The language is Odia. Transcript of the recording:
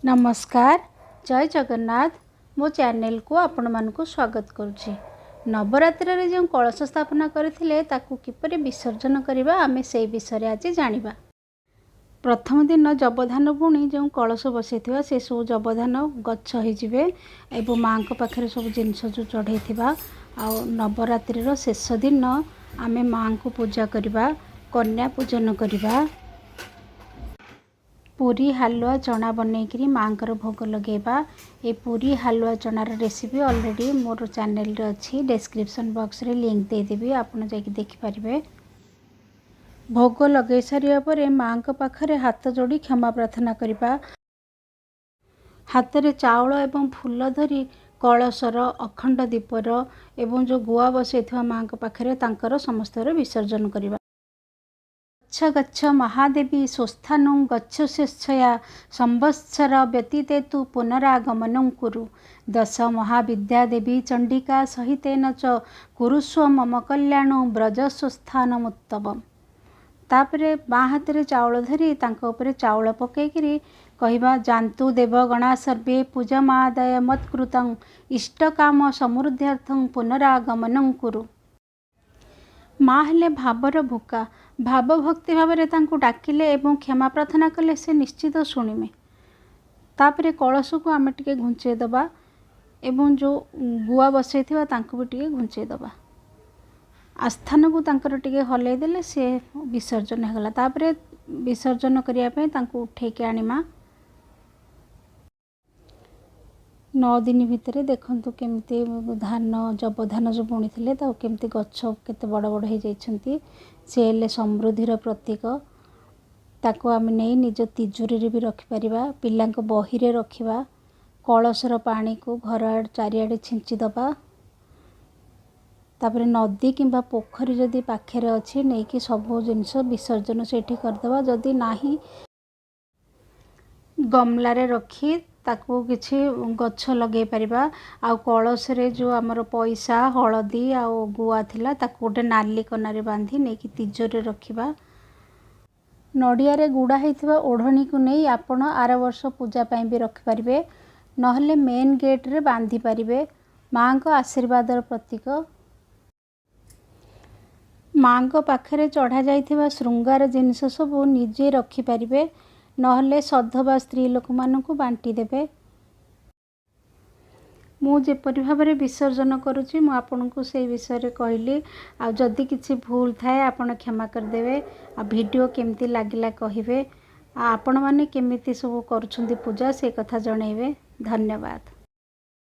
ନମସ୍କାର, ଜୟ ଜଗନ୍ନାଥ। ମୋ ଚ୍ୟାନେଲକୁ ଆପଣମାନଙ୍କୁ ସ୍ୱାଗତ କରୁଛି। ନବରାତ୍ରିରେ ଯେଉଁ କଳସ ସ୍ଥାପନା କରିଥିଲେ, ତାକୁ କିପରି ବିସର୍ଜନ କରିବା, ଆମେ ସେଇ ବିଷୟରେ ଆଜି ଜାଣିବା। ପ୍ରଥମ ଦିନ ଜବଧାନ ବୁଣି ଯେଉଁ କଳସ ବସେଇଥିବା, ସେସବୁ ଜବଧାନ ଗଛ ହେଇଯିବେ ଏବଂ ମାଆଙ୍କ ପାଖରେ ସବୁ ଜିନିଷ ଯେଉଁ ଚଢ଼େଇଥିବା। ଆଉ ନବରାତ୍ରିର ଶେଷ ଦିନ ଆମେ ମାଆଙ୍କୁ ପୂଜା କରିବା, କନ୍ୟା ପୂଜନ କରିବା, ପୁରୀ, ହାଲୁଆ, ଚଣା ବନେଇକିରି ମାଆଙ୍କର ଭୋଗ ଲଗାଇବା। ଏ ପୁରୀ, ହାଲୁଆ, ଚଣାର ରେସିପି ଅଲରେଡ଼ି ମୋର ଚ୍ୟାନେଲରେ ଅଛି। ଡେସ୍କ୍ରିପସନ୍ ବକ୍ସରେ ଲିଙ୍କ୍ ଦେଇଦେବି, ଆପଣ ଯାଇକି ଦେଖିପାରିବେ। ଭୋଗ ଲଗାଇ ସାରିବା ପରେ ମାଆଙ୍କ ପାଖରେ ହାତ ଯୋଡ଼ି କ୍ଷମା ପ୍ରାର୍ଥନା କରିବା। ହାତରେ ଚାଉଳ ଏବଂ ଫୁଲ ଧରି କଳସର, ଅଖଣ୍ଡ ଦୀପର ଏବଂ ଯେଉଁ ଗୁଆ ବସେଇଥିବା ମାଆଙ୍କ ପାଖରେ, ତାଙ୍କର ସମସ୍ତର ବିସର୍ଜନ କରିବା। ଗଚ୍ଛ ଗଚ୍ଛ ମହାଦେବୀ ସ୍ୱସ୍ଥାନଂ ଗଚ୍ଛ ସ୍ୱେଚ୍ଛୟା, ସଂବତ୍ସର ବ୍ୟତୀତେ ତୁ ପୁନରାଗମନଂ କୁରୁ। ଦଶ ମହାବିଦ୍ୟା ଦେବୀ ଚଣ୍ଡିକା ସହିତେନ ଚ କୁରୁସ୍ୱ ମମ କଲ୍ୟାଣଂ ବ୍ରଜ ସ୍ୱସ୍ଥାନମୁତ୍ତମମ୍। ତାପରେ ବାଁ ହାତରେ ଚାଉଳ ଧରି ତାଙ୍କ ଉପରେ ଚାଉଳ ପକାଇକିରି କହିବା, ଯାନ୍ତୁ ଦେବଗଣା ସର୍ବେ ପୂଜାମାଦାୟ ମତ୍କୃତଂ, ଇଷ୍ଟକାମ ସମୃଦ୍ଧ୍ୟର୍ଥଂ ପୁନରାଗମନଂ କୁରୁ। ମା ହେଲେ ଭାବର ଭୁକା। ଭାବ ଭକ୍ତି ଭାବରେ ତାଙ୍କୁ ଡାକିଲେ ଏବଂ କ୍ଷମା ପ୍ରାର୍ଥନା କଲେ ସେ ନିଶ୍ଚିତ ଶୁଣିବେ। ତାପରେ କଳସକୁ ଆମେ ଟିକେ ଘୁଞ୍ଚେଇ ଦେବା ଏବଂ ଯେଉଁ ଗୁଆ ବସେଇଥିବା, ତାଙ୍କୁ ବି ଟିକେ ଘୁଞ୍ଚେଇ ଦେବା। ଆସ୍ଥାନକୁ ତାଙ୍କର ଟିକେ ହଲେଇ ଦେଲେ ସେ ବିସର୍ଜନ ହେଇଗଲା। ତାପରେ ବିସର୍ଜନ କରିବା ପାଇଁ ତାଙ୍କୁ ଉଠେଇକି ଆଣିମା। 9 ଦିନ ଭିତରେ ଦେଖନ୍ତୁ କେମିତି ଧାନ, ଜବ ଧାନ ଯେଉଁ ବୁଣିଥିଲେ, ତାକୁ କେମିତି ଗଛ କେତେ ବଡ଼ ବଡ଼ ହେଇଯାଇଛନ୍ତି। ସେ ହେଲେ ସମୃଦ୍ଧିର ପ୍ରତୀକ। ତାକୁ ଆମେ ନେଇ ନିଜ ତିଜୋରିରେ ବି ରଖିପାରିବା, ପିଲାଙ୍କ ବହିରେ ରଖିବା। କଳସର ପାଣିକୁ ଘର ଚାରିଆଡ଼େ ଛିଞ୍ଚି ଦେବା। ତାପରେ ନଦୀ କିମ୍ବା ପୋଖରୀ ଯଦି ପାଖରେ ଅଛି, ନେଇକି ସବୁ ଜିନିଷ ବିସର୍ଜନ ସେଇଠି କରିଦେବା। ଯଦି ନାହିଁ, ଗମଲାରେ ରଖି ତାକୁ କିଛି ଗଛ ଲଗାଇ ପାରିବା। ଆଉ କଳସରେ ଯେଉଁ ଆମର ପଇସା, ହଳଦୀ ଆଉ ଗୁଆ ଥିଲା, ତାକୁ ଗୋଟେ ନାଲି କନାରେ ବାନ୍ଧି ନେଇକି ତିଜୋରିରେ ରଖିବା। ନଡ଼ିଆରେ ଗୁଡ଼ା ହେଇଥିବା ଓଢ଼ଣୀକୁ ନେଇ ଆପଣ ଆର ବର୍ଷ ପୂଜା ପାଇଁ ବି ରଖିପାରିବେ, ନହେଲେ ମେନ୍ ଗେଟ୍ରେ ବାନ୍ଧି ପାରିବେ। ମାଆଙ୍କ ଆଶୀର୍ବାଦର ପ୍ରତୀକ। ମାଆଙ୍କ ପାଖରେ ଚଢ଼ା ଯାଇଥିବା ଶୃଙ୍ଗାର ଜିନିଷ ସବୁ ନିଜେ ରଖିପାରିବେ, ନହେଲେ ସଧବା ସ୍ତ୍ରୀ ଲୋକମାନଙ୍କୁ ବାଣ୍ଟି ଦେବେ। ମୁଁ ଯେପରି ଭାବରେ ବିସର୍ଜନ କରୁଛି, ମୁଁ ଆପଣଙ୍କୁ ସେଇ ବିଷୟରେ କହିଲି। ଆଉ ଯଦି କିଛି ଭୁଲ ଥାଏ, ଆପଣ କ୍ଷମା କରିଦେବେ। ଆଉ ଭିଡ଼ିଓ କେମିତି ଲାଗିଲା କହିବେ। ଆଉ ଆପଣମାନେ କେମିତି ସବୁ କରୁଛନ୍ତି ପୂଜା, ସେ କଥା ଜଣାଇବେ। ଧନ୍ୟବାଦ।